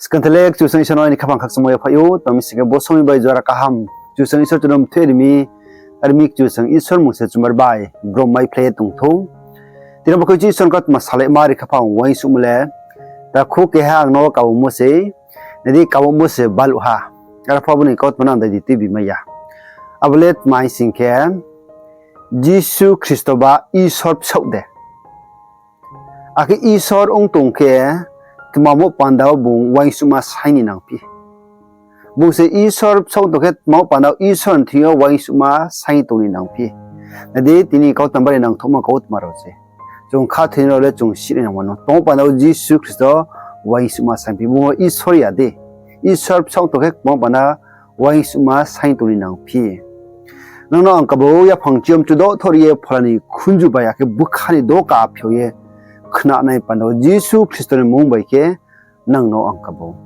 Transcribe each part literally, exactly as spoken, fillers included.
Skang thelek Kchusoyang Isor no aini khaphang khakchangmo yaphaih ou, tma mi sing khe bo somoi bai jora kaham Kchusoyang Isor chung no mthoih ri mi, are mi Kchusoyang Isor mung se chumar bai brom mai phlai ye tong thou. Tini bo khe Kchusoyang Isor ni kautma salai ma ri khaphang uaingsouhmo le, takhu keha ang no kabumo se, nai di kabumo se baluh ha, arphuh bo ni kautma no ang dai di tuibi mai ya. Abo le tma hing sing khe, Jisu Khristo ba Isor bsaoh de? Akhe Isor ong tong khe, tma bo panda wo bung uaingsouhma saing ni nangphi? Bung se Isor bsaoh tong khe, tma bo panda wo Isor ni thing yo uaingsouhma saing tong ni nangphi? Nai di, tini kautma bari nangthouhma kautma rao se. Chung khathoinai rao le chung sinai nangmo no, tma bo panda wo Jisu Khristo uaingsouhma saingphi? Bung Isor ya de? Isor bsaoh tong khe, tma bo panda uaingsouhma saing tong ni nangphi? Nang no ang kabau yaphang chiyom chudo thor ye phola ni khunju bai akhe bkha ni doka phiao ye khnanai panda wo Jisu Khristo ni mmung bai khe nang no ang kabau.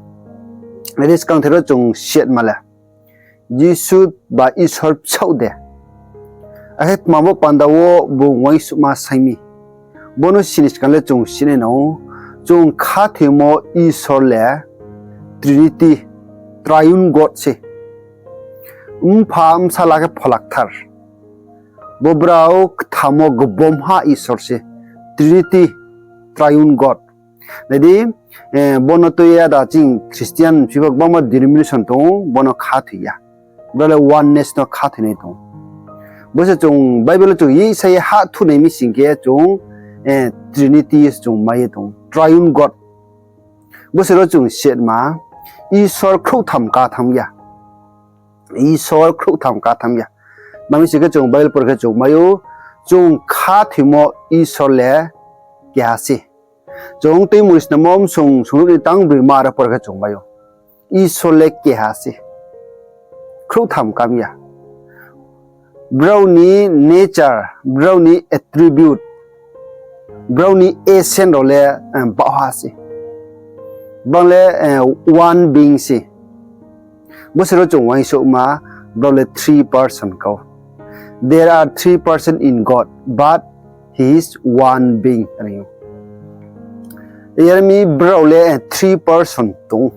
Nai di, skang thero chung siatma le, Jisu ba Isor bsaoh de? Akhe tma bo panda wo bung uaingsouhma saing mi? Bo no sini skang le chung sinai nang ou, chung khathoimo Isor le Trinity, Triune God se. Mpha, Bsala khe Phola Kthar. Bo brao kthamo gbomha Isor se, Trinity, Triune God. Nai di, bo no tui ye da ching Christian sipho gbangma denomination tong ou, bo no khathoi ya. Brao le oneness no khathoinai tong ou. Bo se chung Bible wo chung yisa ye hahthu nai mi sing khe chung Trinity chung mai ye tong ou, Triune God. Bo se ro chung siatma, Isor khrouhtham katham ya. Isor khrouhtham katham ya. Tma mi sing khe chung Bible por khe chung mai ou, chung khathoimo Isor le keha se. Chung Tuimungri snamo bsung sungruh ni tang broi ma ro por khe chung mai ou, Isor le keha se, khrouhtham kam ya. Brao ni nature, brao ni attribute, brao ni essence rao le baohha se. Bang le one being se. Bo se ro chung uaingsouhma, brao le three person kau. There are three person in God, but He is one being. Are mi brao le three person tong ou.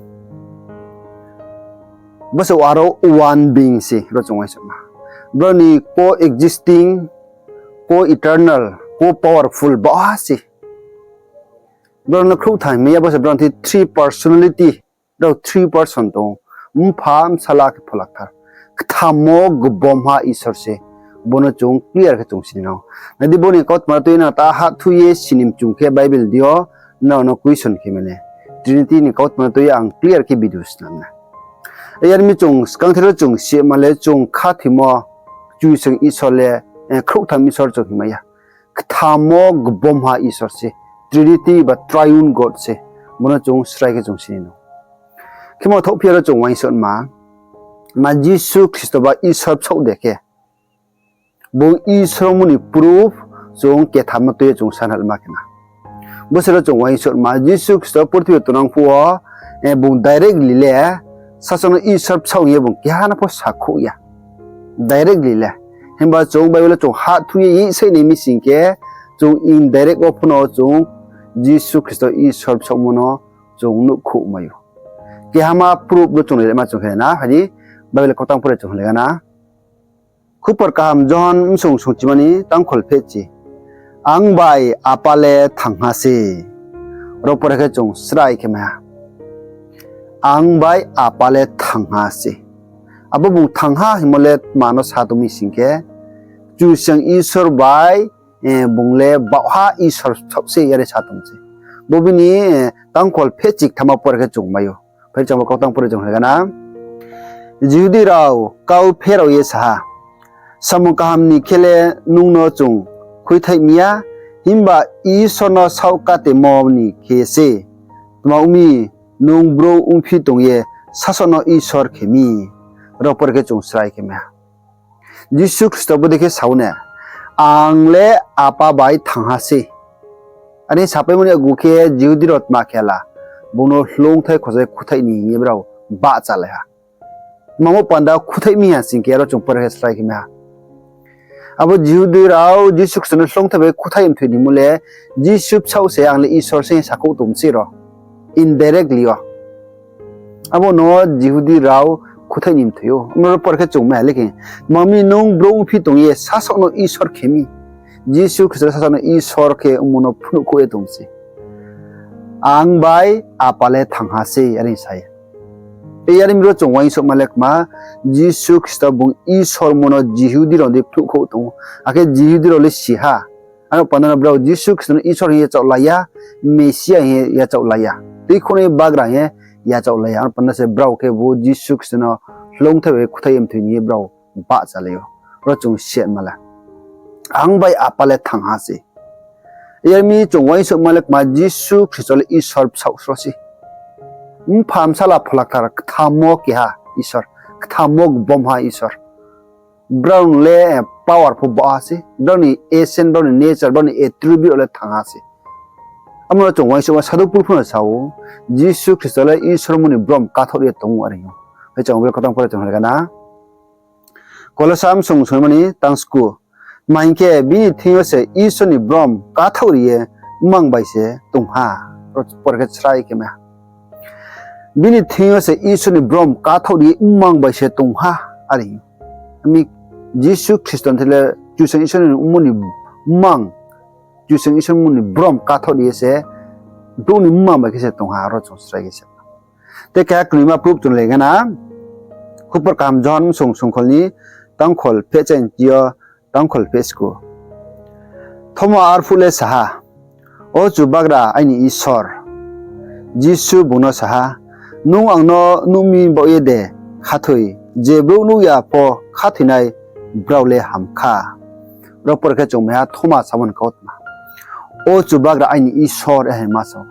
Bo se aro one being se ro chung uaingsouhma. Brao ni co-existing, co-eternal, co-powerful baohha se. Brao no khrouhtham mai ya, bo se brao ni three personality, brao three person tong ou, Mpha, Bsala khe Phola Kthar. Kthamo gbomha Isor se, bo no chung clear khe chung sini nang ou. Nai di, bo ni kautma no tui ye nang ta hahthu ye sini mchung khe Bible di yo nrao no question khe mene. Trinity ni kautma no tui ye ang clear khe video snam na. Yar mi chung skang thero chung sima le chung khathoimo Kchusoyang Isor le khrouhtham Isor chung hingmai ya. Kthamo gbomha Isor se, Trinity ba Triune God se, bo no chung srai khe chung sini nang ou. Khemo thohphi ya ro chung uaingsouhma, ma Jisu Khristo ba Isor bsaoh de khe, bung Isor ongmo ni proof chung ketham no tui ye chung sanhalma khe na. Bo se ro chung uaingsouhma, Jisu Khristo purthimbi tongnang phuh wo, bung directly le sasaoh no Isor bsaoh hing ye bung keha no pho sakhouh ya. Directly le. Himba chung Bible wo chung hahthu ye yisa nai mi sing khe, chung indirect wo pho no chung Jisu Khristo Isor bsaohmo no chung nuhkhouh mai ou. Kehama proof no chung nailai ma chung khe na, phai di, Bible kautang pore chung hinglaigana. Khupor kaham Johon bsung sungchima ni tangkhol phehchi. Ang bai Apa le thangha se. Ro pore khe chung srai khe mai ha. Ang bai Apa le thangha se. Abo bung thangha hingmo le tma no sa tong mi sing khe, Kchusoyang Isor bai bung le baohha Isor bsaoh se are sa tong se. Bo bini tangkhol phehchi kthama pore khe chung mai ou. Phai di, chung bo kautang pore chung hinglaigana. Jihudi rao kau pherao ye sa ha, Samung kaham ni khe le nung no chung khuithaih mi ya, himba Isor no saohkatemo ni khe se. Tma ong mi, nung brouh ongphi tong ye sasaoh no Isor khe mi? Ro pore khe chung srai khe mai ha. Jisu Khristo bodei khe sa ou ne, Ang le Apa bai thangha se. Are sapaimo ni yakgu khe Jihudi rao tma khe la, bung no hloungthai khosai khuthaih ni hing ye brao bahchalai ha. Tma bo panda khuthaih mi ha sing khe aro chung pore khe srai khe mai ha. Abo Jihudi rao Jisu Khristo no hloungthai bai khuthaih mthoi nimo le, Jisu bsaoh se, ang le Isor se sakhouh tong se ro. Indirectly yo. Abo no Jihudi rao khuthai ni mthoi ou. Abo no pore khe chung mai ha le khe, tma mi nung brouh ongphi tong ye sasaoh no Isor khe mi. Jisu Khristo le sasaoh no Isor khe ongmo no phnuhkhouh ye tong se. Ang bai Apa le thangha se, are sa ye. Yar mi ro chung uaingsouhma le kma, Jisu Khristo bung Isor mo no Jihudi rao dei phnuhkhouh tong ou. Akhe Jihudi rao le si ha. Ano panda no brao Jisu Khristo no Isor hing ye yachaoh lai ya, Mesia hing ye yachaoh lai ya, tuikhouhnai bagra hing ye yachaoh lai ya. Ano panda se brao khe bo Jisu Khristo no hloungthai bai khuthai ye mthoi ni ye brao bahchalai ou. Ro chung siatma le, ang bai Apa le thangha se. Yar mi chung uaingsouhma le kma, Jisu Khristo le Isor bsaoh sro se. Mpha, Bsala, Phola Kthar, kthamo keha Isor, kthamo gbomha Isor. Brao ni le power pho baha se, brao ni essence, brao ni nature, brao ni attribute rao le thangha se. Amo no chung uaingsouhma Sadhu Pol pho no sa ou, Jisu Khristo le Isor mo ni brom kathaoh ri ye tong ou, are ou. Khe chung bo le kotang pore chung hal gana. Kolosa bsung sungmo ni tang sku. Tma hing khe, bini thing yo se Isor ni brom kathaoh ri ye mmang bai se tong ha. Pore khe srai khe mai ha. Bini thing yo se Isor ni brom kathaoh ri ye mmang bai se tong ha, are. Ami Jisu Khristo ni thing le Kchusoyang Isor ni mmang, Kchusoyang Isor ni brom kathaoh ri ye se brouh ni mmang bai khe se tong ha, ro chung srai khe se. Tei keha knoima proof chung le gana, Khupor Kaham Johon bsung sungkhol ni tangkhol phehchaini yo tangkhol pheh sku. Thoma arphuh le sa ha, O Chubagra, aini Isor! Jisu bung no sa ha, Nung ang no nuh mi baoh ye de khathoi? Je brouh nuh ya pho khathoinai brao le ham kha. Ro pore khe chung mai ha Thoma samo ni kautma, O Chubagra, aini Isor, hingma sa ou.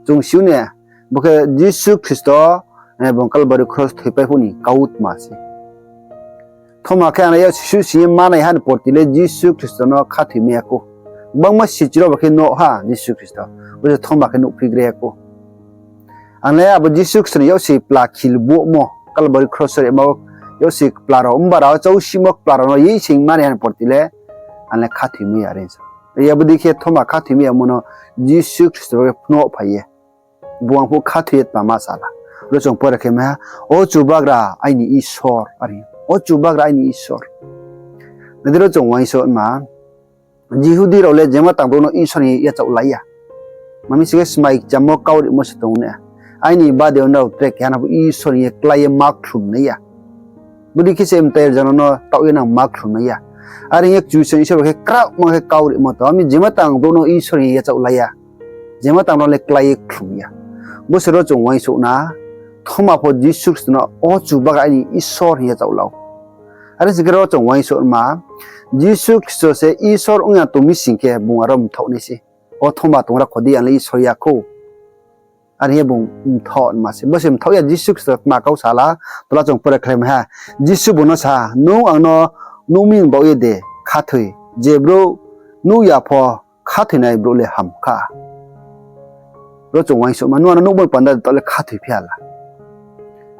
Chung si ou ne, bo khe Jisu Khristo, bung Kalbari kros thoipai phuh ni kautma se. Thoma khe ang le yak sisuh sing ye manai ha ni porti le Jisu Khristo no khathoimai ya khou. Gbangma sichu rao ba khe nuh ha Jisu Khristo, bo se Thoma khe nuhphi gre ya khou. Ang le abo Jisu Khristo ni yak si kpla khil bohmo, Kalbari kros rema yak si kpla rao, mba rao, chausimo kpla rao no yei sing manai ha ni porti le ang le khathoimai ya, are sa. Abo dei khe Thoma khathoimai yamo no Jisu Khristo ba khe phnuh phai ye, bung ang phuh khathoi ye tma ma sa la. Ro chung pore khe mai ha, O Chubagra, aini Isor, are. O Chubagra, aini Isor. Nai di, ro chung uaingsouhma, Jihudi rao le jema tang brouh no Isor hing ye yachaoh lai ya. Tma mi sing khe smai kchamo kau rimo se tong ne. Aini bade onrao tre keha no pho Isor hing ye klái ye ma khlum nai ya. Bodei khe se mtai rjano no taoh ye nang ma khlum nai ya. Are hing ye Kchusoyang Isor ba khe kraohma khe kau rimo tong. Ami jema tang brouh no Isor hing ye yachaoh lai ya. Jema tang brouh le klái ye khlum ya. Bo se ro chung uaingsouh na, Thoma pho Jisu Khristo no, O Chubagra, aini Isor, hing ye yachaoh la ou. Are sing khe ro chung uaingsouhma, Jisu Khristo se Isor ong ya tong mi sing khe bung aro mthaoh nai se. O Thoma, tongra kho di, ang le Isor ya khou. Are hing ye bung mthaoh ma se. Bo se mthaoh ya, Jisu Khristo tma kau sa la, tola chung pore khlai mai ha. Jisu bung no sa ha, Nung ang no nuh mi baoh ye de khathoi? Je brouh nuh ya pho khathoinai brouh le ham kha. Ro chung uaingsouhma, nung ang no nuhmo ni panda de taoh le khathoi phi ha la.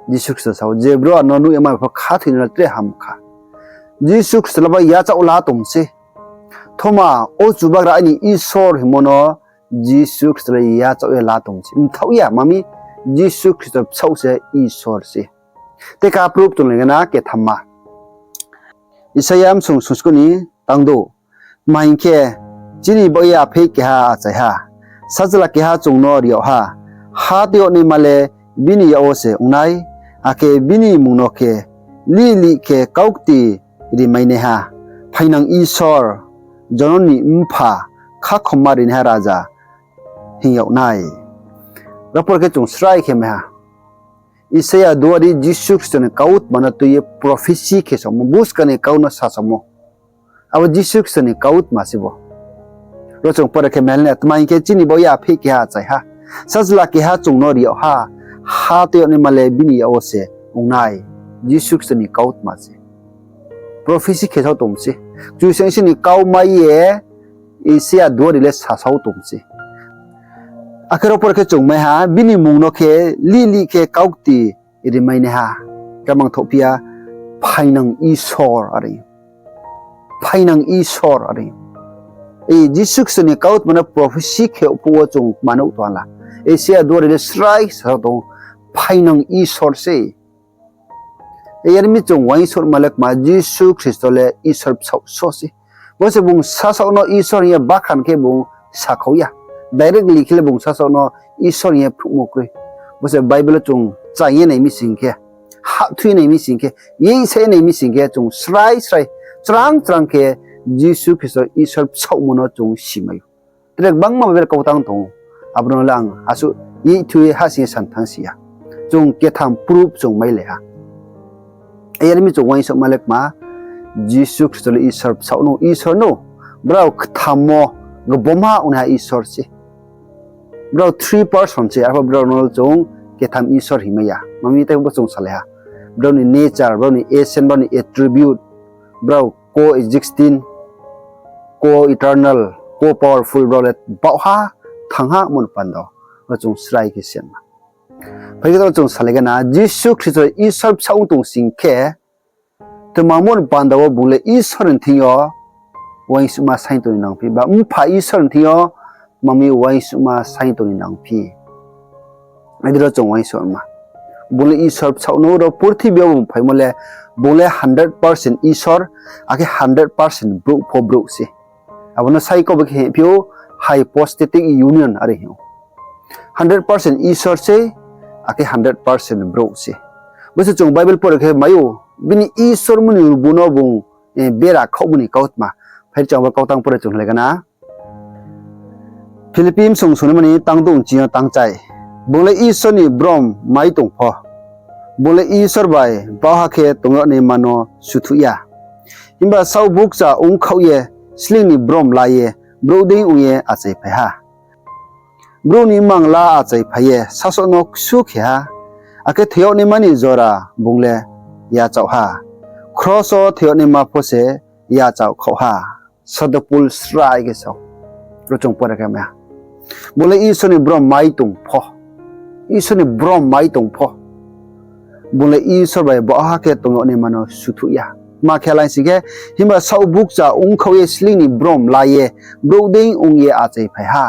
Jisu Khristo sa ou, Je brouh ang no nuh ya ma pho khathoinai no tre ham kha. Jisu Khristo le ba yachaoh la tong se. Thoma, O Chubagra, aini Isor, hingmo no Jisu Khristo le yachaoh ye la tong se. Mthaoh ya, tma mi Jisu Khristo bsaoh se, Isor se. Tei keha proof chung le gana kethamma. Isaia bsung sungsku ni tangdouh. Tma hing khe, chini baoh ye apheih keha achai ha, sajla keha chung no ri yag ha. Ha tui yag naima le bini yak wo se ong nai, akhe bini mmung no khe lih lih khe kaukti rimainaiha, Phaingnang Isor, Jononi Mpha, Khakhomma rinaiha Raja hing yag nai. Ro pore khe chung srai khe mai ha. Isaia duari Jisu Khristo ni kautma no tui ye prophecy khe samo, buskang ni kau no sa samo. Abo Jisu Khristo ni kautma se bo. Ro chung pore khe mai ha le, tma hing khe chini baoh ye apheih keha achai ha, sajla keha chung no ri yag ha. Ha tui yag naima le bini yak wo se ong nai. Jisu Khristo ni kautma se. Prophecy khe sao tong se. Kchusoyang Isor ni kau mai ye Isaia duari le sa sao tong se. Akhe ro pore khe chung mai ha, bini mmung no khe lih lih khe kaukti rimainaiha. Khe mangthohphi ya, Phaingnang Isor, are. Phaingnang Isor, are. Jisu Khristo ni kautma no prophecy khe phuh wo chung manuh tong ha la. Isaia duari le srai sa tong ou, phaingnang Isor se. Yar mi chung uaingsouhma le kma, Jisu Khristo le Isor bsaoh so se. Bo se bung sasaoh no Isor hing ye bakhan khe bung sakhau ya. Directly khe le bung sasaoh no Isor hing ye phruhmo kroi. Bo se Bible wo chung chang ye nai mi sing khe, hahthui ye nai mi sing khe, yeisa ye nai mi sing khe, chung srai srai, chrang chrang khe Jisu Khristo Isor bsaohmo no chung simai ou. Tre gbangma Bible kautang tong ou. Abo no le ang asuh yehthui ye hahsing ye san thanngsi ya. Chung ketham proof chung mailai ha. Yar mi chung uaingsouhma le kma, Jisu Khristo le Isor bsaoh no, Isor no. Brao ktham wo gboma ong ha Isor se. Brao three person se, arphuh brao no chung ketham Isor hingmai ya. Mami tei bo chung salai ha. Brao ni nature, brao ni essence, brao ni attribute, brao co-existing, co-eternal, co-powerful, brao le baohha, thangha, mon panda wo chung srai khe sema. Phai khe to chung salai gana, Jisu Khristo Isor bsaoh ong tong sing khe, tma mon panda wo bung le Isor ni thing yo uaingsouhma saing tong ni nangphi, ba Mpha Isor ni thing yo tma mi uaingsouhma saing tong ni nangphi. Adi ro chung uaingsouhma. Bung le Isor bsaoh no ro purthimbi yo bung phaimo le, bung le hundred percent Isor, akhe hundred percent brouh pho brouh se. Abo no sai kau bai khe hingphi ou, hypostatic union are hing ou. Hundred percent Isor se, akhe hundred percent brouh se. Bo se chung Bible pore khe mai ou, bini Isor mung ni rubo no bung, eh, bera khaohmo ni kautma. Phai chung abo kautang pore chung lai gana. Philippi bsung sungnaima ni tang dou ching yo tang chai. Bung le Isor ni brom mai tong pho, bung le Isor bai baohha khe tong yag naima no suthuh ya. Himba saoh bukcha ongkhaoh ye, sleing ni brom la ye, brouh dei ong ye achaiphai ha. Brouh ni mang la achaiphai ye sasaoh no ksu khe ha, akhe thoi yag naima ni jora bung le yachaoh ha. Kros wo thoi yag naima pho se yachaoh khaoh ha. Sodo Pol srai khe sao. Ro chung pore khe mai ha. Bung le Isor ni brom mai tong pho. Isor ni brom mai tong pho, bung le Isor bai baohha khe tong yag naima no suthuh ya. Tma khe laing sing khe, himba saoh bukcha ongkhaoh ye sleing ni brom la ye, brouh dei ong ye achaiphai ha.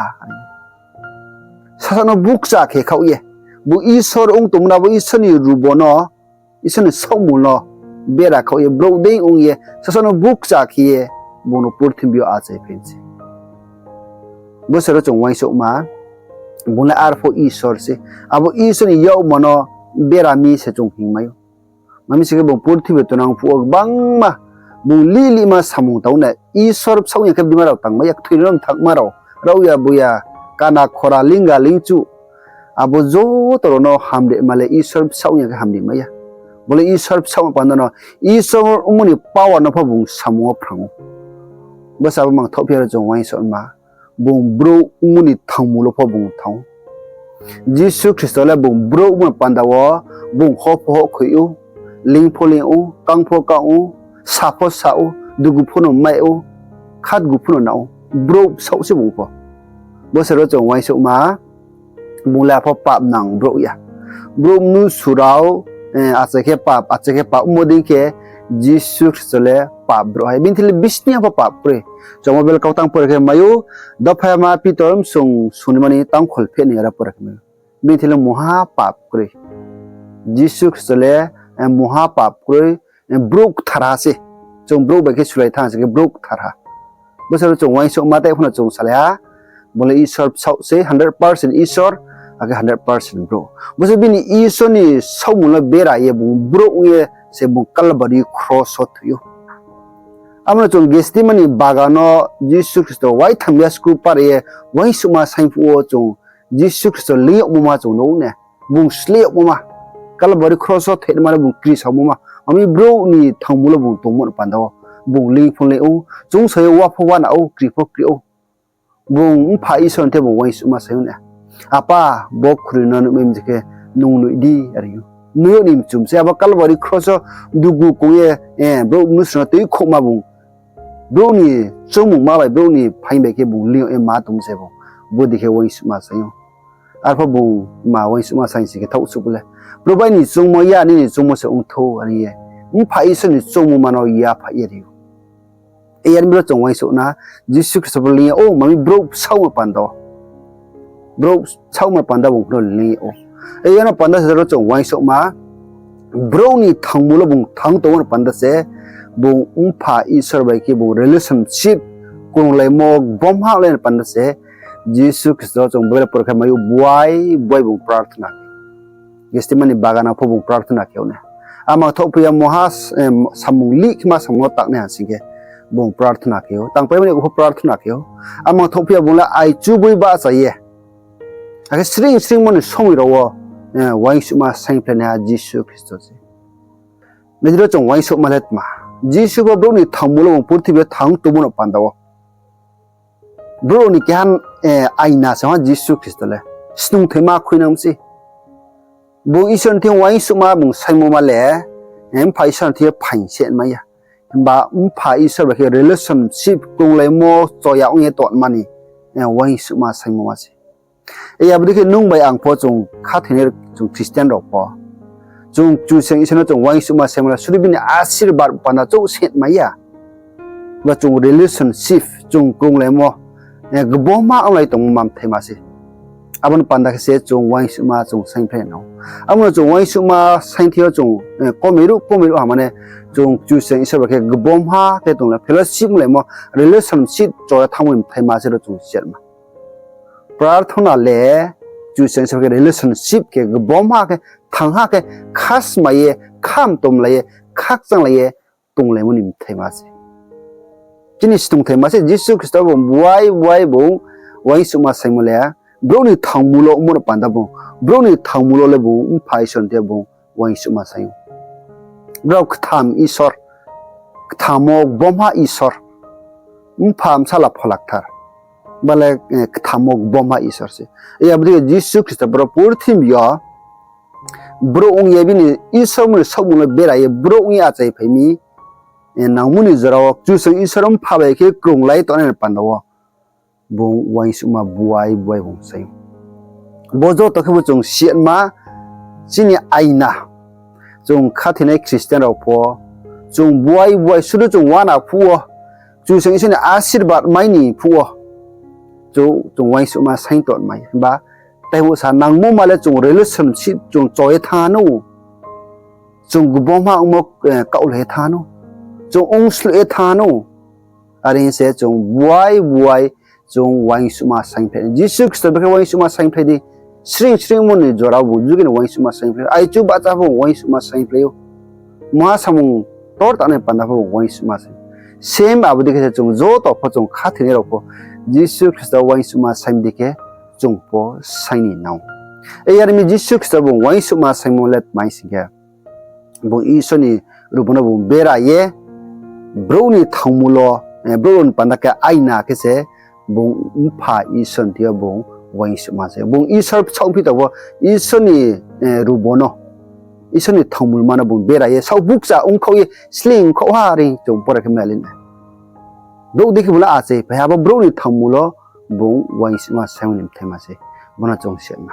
Sasaoh no bukcha khe khaoh ye, bung Isor ong tongmo no, abo Isor ni rubo no, Isor ni saohmung no bera khaoh ye, brouh dei ong ye, sasaoh no bukcha khe ye, bung no purthimbi yo achaiphai se. Bo se ro chung uaingsouhma, bung le arphuh Isor se. Abo Isor ni yakmo no bera mi se chung hingmai ou. Mami sing khe bung purthimbi yo tongnang phuh wo gbangma bung lih lihma samung tang ou na, Isor bsaoh ong ya khe bdima rao tangmai ya, kthoi no mthakma rao, rao ya bo ya, kana khora, lingga lingchu, abo joto rao no hamrima le Isor bsaoh ong ya khe hamrimai ya. Bo le Isor bsaoh panda no, Isor ongmo ni power no pho bung samung wo phrang ou. Bo se abo mangthaoh phi ya ro chung uaingsouhma. Bung brouh ongmo ni thangmul wo pho bung thanng ou. Jisu Khristo le bung brouh ongmo panda wo, bung ho pho hohkhoi ou, ling pho ling ou, kang pho kang ou, sa pho sa ou, dugu pho no mai ou, khatgu pho no na ou, brouh bsaoh se bung pho. Bo se ro chung uaingsouhma, bung le arphuh papnang brouh ya. Brouh mnusu rao, eh, achai khe pap, achai khe pap ongmo dei khe Jisu Khristo le pap brouh hai. Bini thing le bisni ha pho pap kroi. Chung Bible kautang pore khe mai ou, Dophaima Pitor bsung sungnaima ni tangkhol pheh ni aro pore khe mai ou. Bini thing le mungha pap kroi. Jisu Khristo le, eh, mungha pap kroi, eh, brouh kthar ha se. Chung brouh bai khe sulai thanng se khe brouh kthar ha. Bo se ro chung uaingsouhma tei pho no chung salai ha. Bo le Isor bsaoh se, hundred percent Isor, akhe hundred percent brouh. Bo se bini Isor ni saohmung no bera ye bung brouh ong ye se bung Kalbari kros wo thoi ou. Abo no chung Gethsemani bagan no Jisu Khristo waitham ya sku par ye uaingsouhma saing phuh wo chung Jisu Khristo ling yagmo ma chung nuh ou ne. Bung sleh yagmo ma. Kalbari kros wo thainma le bung kri saomo ma. Ami brouh ni thangmul wo bung tongmo ni panda wo. Bung ling pho ling ou, chung sa ye wa pho wa na ou, kri pho kri ou. Bung Mpha Isor ni the bung uaingsouhma sai ou ne. Apa, bo khroi no nuhmai mi khe nung nuh di, are ou. Nuh yag ni mchum se abo Kalbari kros wo dugu kong ye, eh, brouh mnusu no tuikhouhma bung. Brouh ni choungmungma bai, brouh ni phaing bai khe bung ling yag ye ma tong se bung. Bo dei khe uaingsouhma sai ou. Arphuh bung ma uaingsouhma saing sing khe thaoh suh le, Probu, aini choungmo ya, nini choungmo se ong thou, are ye. Mpha Isor ni choungmo ma no yaphaih ye ri ou. Yar mi ro chung uaingsouh na, Jisu Khristo pho ling yag ou, mami brouh bsaohma panda wo. Brouh bsaohma panda bung pho no ling yag ou. Yano panda se ro chung uaingsouhma, brouh ni thangmul wo bung thang tongmo no panda se, bung Mpha Isor bai khe bung relationship krunglaimo gbomha onglai ni panda se, Jisu Khristo chung Bible pore khe mai ou, buai buai bung prarthana khe. Gethsemani bagan wo pho bung prarthana khe ou nai. Amang thouhphi ya moha, samung lih khe ma samung no tangnai ha sing khe bung prarthana khe ou. Tangpaimani pho prarthana khe ou. Amang thouhphi ya bung le aichu boi bahcha ye, akhe sring sringmo ni somoi rao wo uaingsouhma saingphlai naiha Jisu Khristo se. Nai di ro chung uaingsouhma le tma? Jisu pho brouh ni thangmul wo bung purthimbi yo thang tongmo no panda wo brouh ni keha aina se ha Jisu Khristo le. Snungthaima khuinang mi se. Bung Isor ni thing uaingsouhma bung saingmo ma le, Mpha Isor ni thing yo phaing se mai ya. Himba Mpha Isor bai khe relationship krunglaimo choya ong ye tongma ni uaingsouhma saingmo ma se. Abo dei khe nung bai ang pho chung khathoinai chung Christian rao pho, chung Kchusoyang Isor no chung uaingsouhma saingmo le suri bini asirbad panda chouh se mai ya. Ba chung relationship chung krunglaimo gbomha onglai tongmo ma mthaima se. Abo ni panda khe se chung uaingsouhma chung saingphlai nang ou. Abo no chung uaingsouhma saingthi yo chung komiruh komiruh ha mane, chung Kchusoyang Isor bai khe gbomha khe tonglai, fellowship onglaimo, relationship choya thanngmo ni mthaima se ro chung siatma. Prarthana le Kchusoyang Isor bai khe relationship khe gbomha khe, thangha khe, khasmai ye, khamtomlai ye, khakchanglai ye tonglaimo ni mthaima se. Chini snungthaima se Jisu Khristo bung buai buai bung uaingsouhma saingmo le, brouh ni thangmul wo ongmo no panda bung, brouh ni thangmul wo le bung Mpha Isor ni thing yo bung uaingsouhma saing ou. Brao ktham Isor, ktham wo gbomha Isor, Mpha, Bsala, Phola Kthar, ba le ktham wo gbomha Isor se. Abo dei khe Jisu Khristo boro purthimbi yo brouh ong ye bini Isor mung ni saohmung no bera ye brouh ong ye achaiphai mi, nangmo ni jora wo Kchusoyang Isor Mpha bai khe krunglai tongnai ni panda wo bung uaingsouhma buai buai bung saing ou. Bo joto khebu chung siatma, chini aina, chung khathoinai Christian rao pho, chung buai buai sudu chung uana phuh wo, Kchusoyang Isor ni asirbad mai ni phuh wo, chung, chung uaingsouhma saing tongmai. Himba taibo sa nangmo ma le chung relationship chung cho ye thanng ha nou, chung gbomha ongmo kaohlai ye thanng ha nou, chung ongsloih ye thanng ha nou. Are hing se chung buai buai chung uaingsouhma saingphlai. Jisu Khristo bai khe uaingsouhma saingphlai di. Sring sringmo ni jora bung jugi ni uaingsouhma saingphlai ou. Aichu bahcha pho uaingsouhma saingphlai ou. Maha samung tor tangnai panda pho uaingsouhma saing. Same abo dei khe se chung joto pho chung khathoinai rao pho Jisu Khristo uaingsouhma saing dei khe chung pho saing ni nang. Yar mi Jisu Khristo bung uaingsouhma saingmo le tma hing sing khe, bung Isor ni rubo no bung bera ye, brouh ni thangmul wo, brouh rao ni panda khe aina khe se, bung Mpha Isor ni thing yo bung uaingsouhma se. Bung Isor saohphi tong pho, Isor ni rubo no, Isor ni thangmulma no bung bera ye, saoh bukcha ongkhaoh ye, sleing ongkhaoh ha are chung pore khe mailai nai. Brouh dei khe bung le achaiphai ha, abo brouh ni thangmul wo bung uaingsouhma saing ni mthaima se. Bo no chung siatma.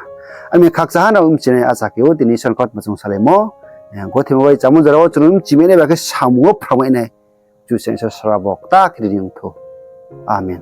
Ami khakchang ha no mchinai acha khe ou, tini Isor ni kautma chung salaimo. Gothe ma bai chámo jora wo chung mchimai nai bai khe samung wo phrangmai nai. Kchusoyang Isor srabo kta khe ri ni ong thou. Amen.